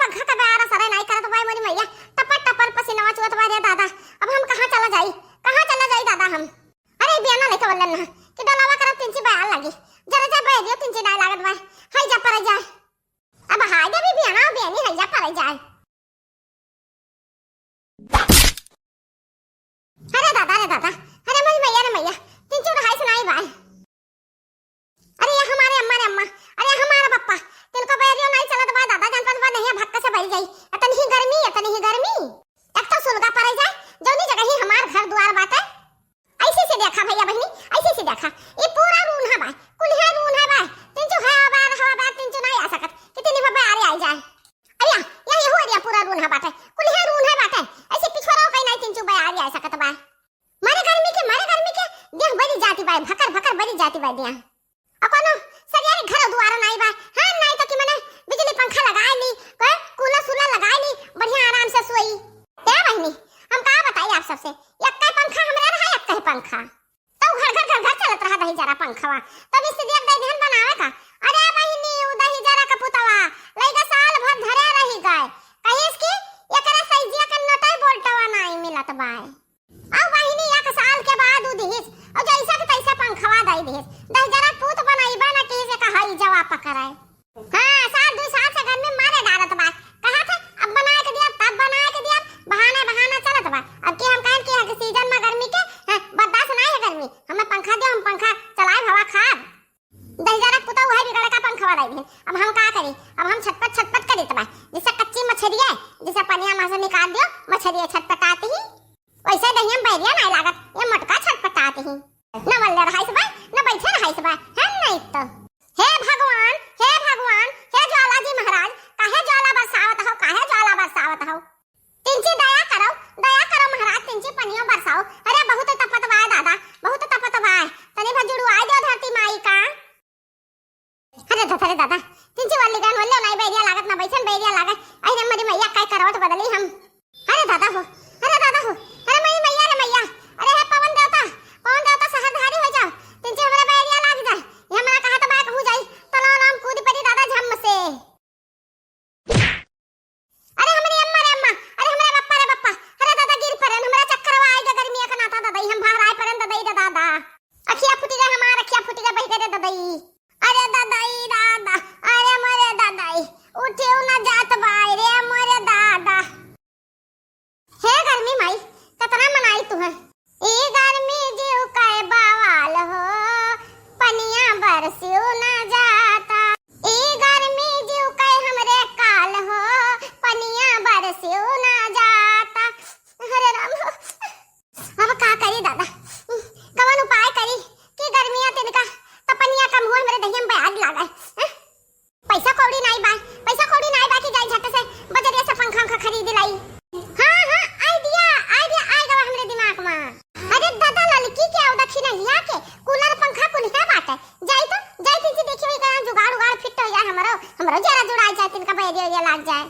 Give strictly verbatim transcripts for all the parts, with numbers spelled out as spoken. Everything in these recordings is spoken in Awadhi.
पंखा का बयार असरे नाई करत बाय मोरी मैया, टपर टपर पसीनवा चुअत बा रे दादा। अब हम कहाँ चला जाई, कहाँ चला जाई दादा हम? अरे बियाना लइका वल्लन ना कि डोलावा करब तिनची बयार लागी, जरा जा बैरियो तिनची नाई लागत बाय, हई जा परे जाए। अब हाय देवी बियाना बियानी हई जा परे जाए। अरे दादा रे दादा, अरे मोरी मैया रे मैया, तिनची रहाई सुनाई बाय। अरे ये हमारे अम्मा रे अम्मा, अरे हमारा पप्पा, तिनको बैरियो नाई चलत बा दादा, जान पास बा नहीं भक्का से बल जाई। इतनी ही गर्मी, इतनी ही गर्मी। एक तो सुलगा परे जाए, जौनी जगह ही हमार घर दुआर बाटे। ऐसे से देखा भैया बहिनी, ऐसे से देखा, ये पूरा रून्हा बा, कुलिहा रून्हा बा, तिनचु हवा बा, हवा बा, तिनचु नाई आ सकत, कितनी बा बयार आई जाए। अरे या, या ये हुआ दिया पूरा रून्हा बाटे, कुलिहा रून्हा बाटे, ऐसे पिछोरा कहीं नाई तिनचु बयार आई सकत बा। मारे गर्मी के, मारे गर्मी के, देह बरी जाती बाय, भकर भकर बरी जाती बाय देह। अ कोनो सरियारी घर दुआर नाई बाय, हाँ नाई तो कि मने बिजली पंखा लगाए ली, कोई कूलर सूलर लगाए ली, बढ़िया आराम से सोई। ए बहिनी, हम का बताई आप सबसे, यक्का पंखा हमरा रहा, यक्का पंखा। तो घर घर घर घर चलत रहा दही जरा पंखवा। तब इस दिया दे दिहन बनावे का। अरे बहिनी, उ दही जरा का पुतवा, लइका साल भर धरे रही गए। कहिस कि एकरा सैजिया के नटई बोल्टवा नाई मिलत बाय। अब बहिनी एक साल के बाद उ दिहिस, और जैसा के तैसा पंखवा दे दिहिस। दही जरा पूत बनइबा ना कि से कहई जवा पकड़ाए। हाँ, साल दुई साल से गर्मी मारे डारत बा। कहा थे, अब बनाए के दिया, तब बनाए के दिया, बहाना बहाना चलत बा। अब की हम कहन कि यहाँ के सीजन में गर्मी के, हाँ, बर्दाश्त नहीं है गर्मी, हमें पंखा दियो, हम पंखा चलाए हवा खाब। दहिजरा पुता उहे बिगड़ का पंखवा दे दिहन। अब हम का करी, अब हम छटपट छटपट करित बा, जैसे कच्ची मछरिया, जैसे पनिया में से निकाल दियो, मछरिया छटपटाती ही। वैसे दहिया में बैरिया नाई लागत, ये मोटका छटपटात ही। न वल्ले रहाइस बा, न बैठे रहाइस बा, है नहीं तो। हे भगवान, हे भगवान, हे ज्वाला जी महाराज, काहे ज्वाला बरसावत हो, काहे ज्वाला बरसावत हो? तिनची दया करो, दया करो महाराज, तिनची पनियो बरसाओ। अरे बहुत तपत बाय दादा, बहुत तपत बाय। तनी भर जुड़वाई दो धरती माई का। अरे दादा रे दादा, तिनची वाली गान वाले नाई बैरिया लागत ना बैठन बैरिया लागे। अरे मोरी मैया काय करवट बदली हम। अरे दादा हो, अरे दादा हो, अरे मई मैया रे मैया। अरे हे पवन देवता, पवन देवता सहरधारी हो जाओ। तिनची हमरा बैरिया लाग जाए। ये हमरा कहा तो बाय कहूँ जाई। तलाव नाम कूद पड़ी दादा झम से। अरे हमरे अम्मा रे अम्मा, अरे हमरे बप्पा रे बप्पा, अरे दादा गिर पड़न, हमरा चक्करवा आइ गा गर्मिया का नाता ददई, हम भाराइ पड़न ददई रे दादा। अखिया फूटि गा हमार, अखिया फूटि गा बहि गा रे ददई। अरे ददई दादा, अरे मोरे ददई, उठियो ना जात बाय रे मोरे दादा। हे गर्मी माई, कतना मनाई तुहे। ई गर्मी जीव कै बवाल हो, पनिया बरसियो ना जाता। ई गर्मी जीव कै हमरे काल हो, पनिया बरसियो ना जाता। अरे राम हो, अब का करी दादा, कवन उपाय करी कि गर्मिया तिनका त पनिया कम हुए, हमरे दहिया में बयार लागे। हैं? पैसा कौड़ी नाई बा, पैसा कौड़ी नाई बा कि जाई झट से बजरिया से पंखा उंखा खरीद लाई। हाँ, हाँ, idea, idea आइ गवा हमरे दिमाग में। अरे दादा, ललकी के आउ दखिनहिया के कूलर पंखा कुलिया बाटे। जाई तो, जाई तिनची देखी वही कहाँ जुगाड़ उगाड़ फिट हो जाए हमरो, हमरो जरा जुड़ाई जाए, तिनका बैरिया वैरिया लाग जाए।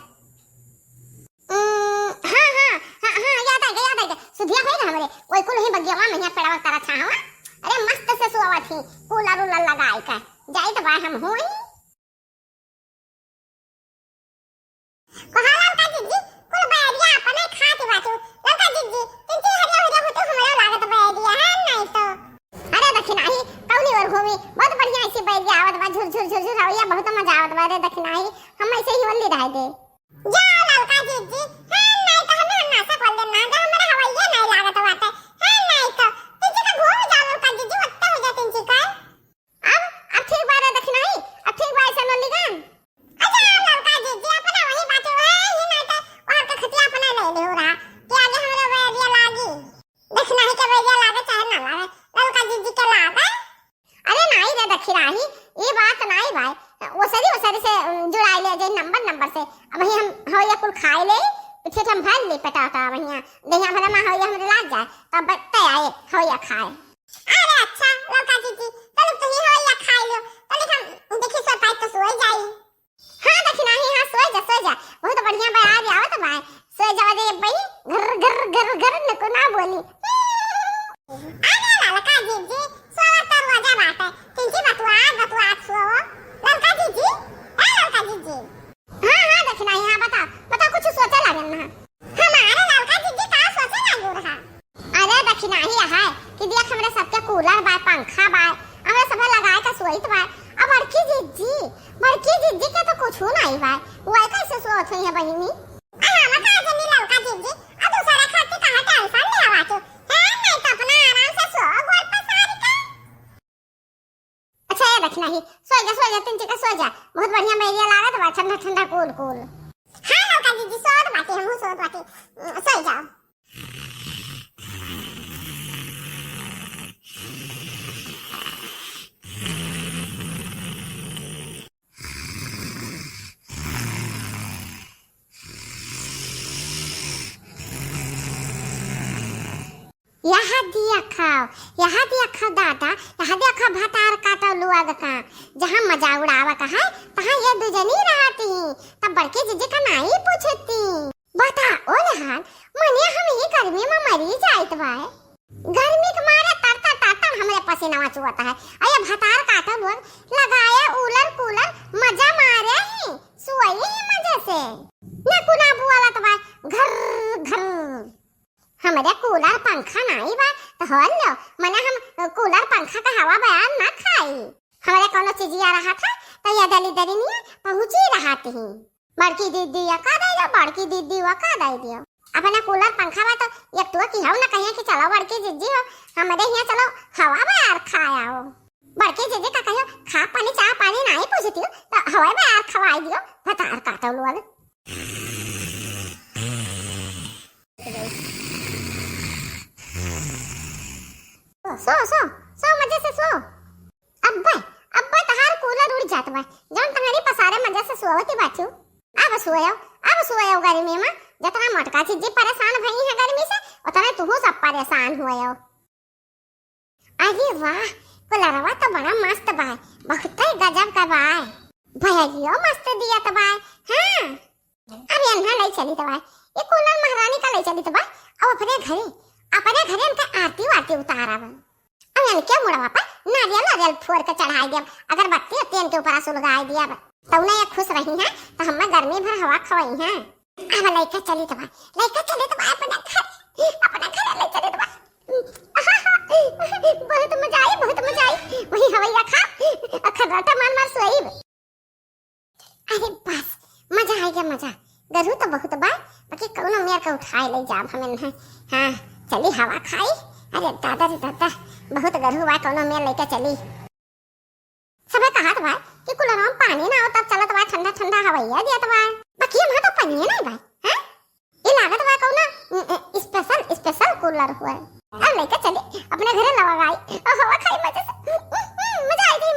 उम, हाँ, हाँ, हाँ, हाँ, याद आइ गा, याद आइ गा। सुधिया होई ना हमरे, वही कुल ही बगियावा में यहाँ पेड़वा तारा छाहवा। अरे मस्त से सुआवत ही, कूलर उलर लगाई का। जाई तो बा हम हुई। कहा ललका जिज्जी, कुल बैरिया अपने खात बाटू। ललका जिज्जी, तिनची हरिया हरिया होतू हमरो लागत बैरिया, है नहीं तो। अरे दखिनाही, कौनी ओर घूमी? बहुत बढ़िया ऐसी बैरिया आवत बा, झुर झुर झुर झुर हवैया, बहुत मजा आवत बा रे दखिनाही। हम ऐसे ही वल्ली रह दे। जा ललका जिज्जी, है नहीं तो हमें हम नासा कर लेना, जा हमरा हवैया नहीं लागत बाटे, है नहीं तो। तिनची का घूम जा ललका जिज्जी, वत्ता हो जा तिनची का। अब, अब ठीक बा रे दखिनाही, अब ठीक बा ऐसे नलिगन। अच्छा, ललका जिज्जी, अपना वही बात है, ही नहीं तो वहाँ के खटिया अपना ले ले हो रहा, कि आगे हमरे बैरिया लागी। दखिनाही के बैरिया लागे चाहे ना लागे, ललका जिज्जी के लागे। अरे नाई रे दखिनाही, ये बात नाई भाई, ओसरी ओसरी से, उम, जुड़ाई ले जाए नंबर नंबर से। अब ही हम हवैया कुल खाए ले, फिर हम भर ले पेटाटा वहिया, दहिया भरे मा हवैया हमरे लाग जाए, तब बट्टे आए हवैया खाए। अरे अच्छा, ललका जिज्जी, चलो तुही हवैया खाई लो, चलो हम देखी सो पाई तो सोई जाई। हाँ, दखिनाही, हाँ, सोई जा, सोई जा, बहुत बढ़िया बयार आवत बा, सोई जावा दे बही, घर, घर, घर, घर, नको ना बोली। अरे ललका जिज्जी, सोवा तो रोजा बाटे, तिनची बतुआ, बतुआ सोवो, ललका जिज्जी, ए ललका जिज्जी। हाँ, हाँ, दखिनाही, हाँ, बताओ, तो भाई, अब बड़की जिज्जी, बड़की जिज्जी के तो कुछ नाहीं भाई, वो कैसे सोत हुई है बहिनी? अरे हम का जनी ललका जिज्जी, अब दूसरा खातिर कहाँ tension ले आवा तू? हैं, नहीं तो अपना आराम से सो गोड़ पसार के। अच्छा, ये रखना ही, सो जा, सो जा, तिनचिका सो जा, बहुत बढ़िया बैरिया लागत बा, ठंडा ठंडा cool cool। हाँ ललका जिज्जी, सोत बाटे, हमहू सोत बाटे, सो जाओ। यहाँ दिया खाओ, यहाँ दिया खाओ दादा, यहाँ दिया खाओ भतार काटो लुआग का। जहाँ मजा उड़ावा का है, तहाँ ये दू जनी रहत ही। तब बड़की जिज्जी का नाई पूछती। बता, ओ लहान, मने हम ई गर्मी में मरी जाइत बाय। गर्मी के मारे तर तर तर तर हमरे पसीनवा चुअत है। अये भतार काटो लोग, लगाए ऊलर कूलर, मजा मारे ही, सोई ही मजे से। न कुना बुआलत बाय, घर घर। हमरे कूलर पंखा नाई बा, तो होल लो, मने हम कूलर पंखा का हवा बयार ना खाई। हमरे कौनो चीजिया रहत है, तो ये दली दली निये पहुँची रहत ही। बड़की दीदी या का दे दियो, बड़की दीदी वा का दे दियो। अपना कूलर पंखा बा तो एक टुआ की हऊ ना कहिए कि चलो बड़की जिज्जी हो, हमरे हियाँ चलो हवा बयार खाया हो। बड़की जिज्जी का कहियो खा पानी, चाह पानी नाई पूछती हो, तो हवा बयार खवाई दियो, भतार काटो लोग। सो, सो, सो, सो, मजे से सो। अब्बे, अब्बे तहार कूलर उड़ जात बा। जौन तहारी पसारे मजे से सोवत बाचू। अब सोयो, अब सोयो गर्मी में। जतना मोटका जिज्जी परेशान भई है गर्मी से, उतने तुहू सब परेशान होयो। अरे वाह, कूलरवा तो बड़ा मस्त बा, बहुते गजब का बा। भैया मस्त दियत बा। हाँ, अब एन्हा ले चलित बा, ये कूलर महारानी का ले चलित बा। अब अपने घरे, अपने घरे इनका आरती वारती उतारब। अब इनके मुड़वा पर नारियल नारियल फोड़ के चढ़ाई दियब, अगरबत्ती उत्ती इनके ऊपर सुलगाई दियब। तौने ये खुश रही हैं, तो हमें गर्मी भर हवा खवाई हैं। अब लइका चलित बा, लइका चलित बा अपने घर, अपने घर ले चलित बा। बहुत मजा आई, बहुत मजा आई। वही हवैया खा, खर्राटा मार मार सोईब। अरे बस, मजा आई गया, मजा। गरु तो बहुत बा, बाकी कौनो मेर के उठाए ले जाब हमें, हैं? हाँ, चली हवा खाई। अरे दादा रे दादा, बहुत गरु बा, कौनो मेर लेके चली। सबे कहत बा कि कूलरवा में पानी ना हो, तब चलत बा ठंडा ठंडा हवैया दियत बा। बाकी हमार तो पनिये नहीं बा, हैं? ई लागत बा कौनो, उम, उम, special, special कूलर हुआ। अब लेके चली अपने घरे लवा गाई। ओ हवा खाई मजे से। उम, उम, उम, मजा आई गई,